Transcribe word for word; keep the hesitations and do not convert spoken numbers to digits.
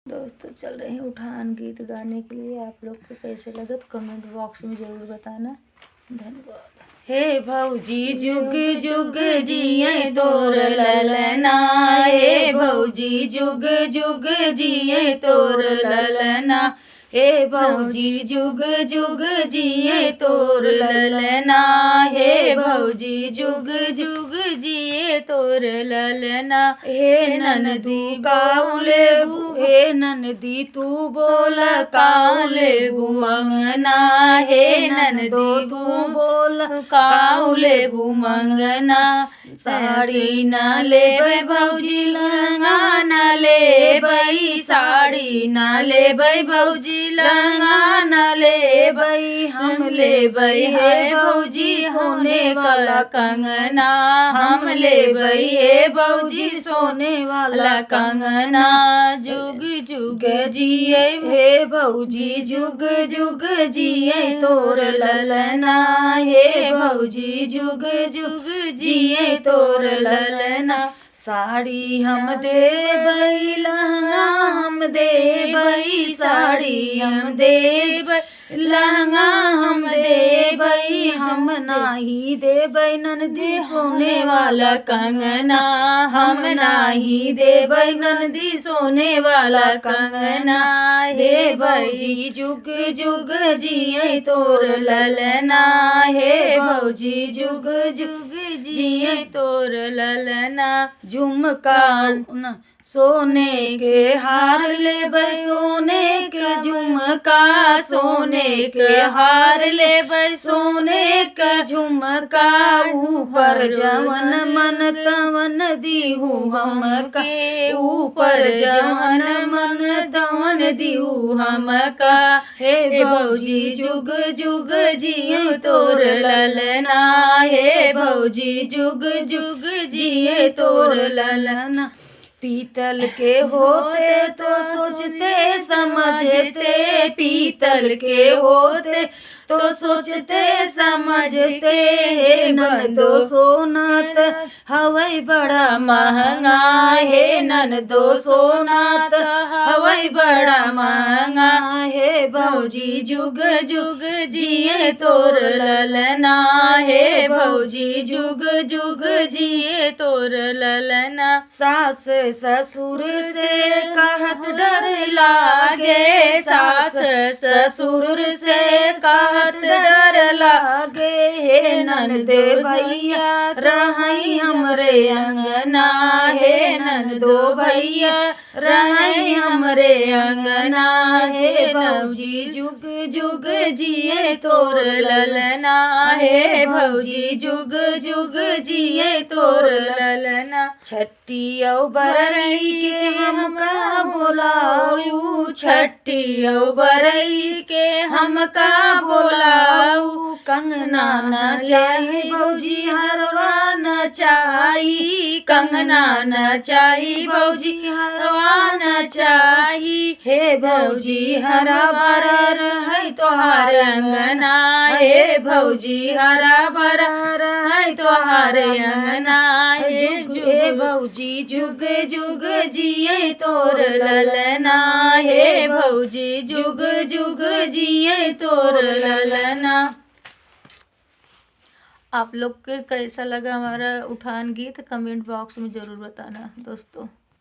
दोस्तों, चल रहे हैं उठान गीत गाने के लिए। आप लोग को कैसे लगे तो कमेंट बॉक्स में जरूर बताना। धन्यवाद। हे भौजी जुग जुग जिए तोर ललना, हे भौजी जुग जुग जिए तोर ललना, हे भौजी जुग जुग जिए तोर ललना, हे भौजी जुग जुग जिए तोर ललना। हे ननदू काऊ लेबू, हे ननदी तू बोल काऊ लेबू मंगना, हे ननदो तू बोल काऊ लेबू मंगना। साड़ी ना लेबै भौजी, लहंगा ना लेबै, साड़ी ना लेबै भौजी, लहंगा ना लेबै। हम लेबै हे भौजी सोने वाला कंगना, हम लेबै हे भौजी सोने वाला कंगना। जुग जुग जिए हे भौजी, जुग जुग जिए तोर ललना, हे भौजी जुग जुग जिए तोर ललना। साड़ी हम देबै, लहंगा हम देबै, साड़ी हम देबै, लहंगा हम देबै। हम नाही देबै ननदी सोने वाला कंगना, हम नाही देबै ननदी सोने वाला कंगना। हे भौजी जुग जुग जिए तोर ललना, हे भौजी जुग जुग जिए तोर ललना। झुमका न, सोने के हार लेबै, सोने के झुमका, सोने के हार लेबै, सोने के झुमका। ऊपर जवन मन तवन दीहू हमका, ऊपर जवन मन तवन दीहू हमका। हे भौजी जुग जुग जिए तोर ललना, हे भौजी जुग जुग जिए तोर ललना। पीतल के होते तो सोचते समझते, पीतल के होते तो सोचते समझते। हे ननदो सोना त हवै बड़ा महंगा, हे ननदो सोना त हवै बड़ा महंगा। हे भौजी जुग जुग जिए तोर ललना, हे भौजी जुग जुग जिए तोर ललना। सास ससुर से कहत डर लागे, सास ससुर से कहत डर लागे। हे ननदे भैया रहै हमरे अंगना, हे ननदो भैया रहै हमरे अंगना। हे भौजी जुग जुग जिए तोर ललना, हे भौजी जुग जुग जिए तोर ललना। छट्टी औ बरई के हमका बोलाऊ, छट्टी औ बरई के हमका बोलाऊ। कंगना न चाही भौजी, हरवा न चाही, कंगना न चाही भौजी, हरवा न चाही। हे भौजी हरा भरा रहै तोहार अंगना, हे भौजी हरा भरा रहै तोहार अंगना। हे जुग, हे भौजी जुग जुग जिए तोर ललना, हे भौजी जुग जुग जिए तोर ललना। आप लोग के कैसा लगा हमारा उठान गीत, कमेंट बॉक्स में ज़रूर बताना दोस्तों।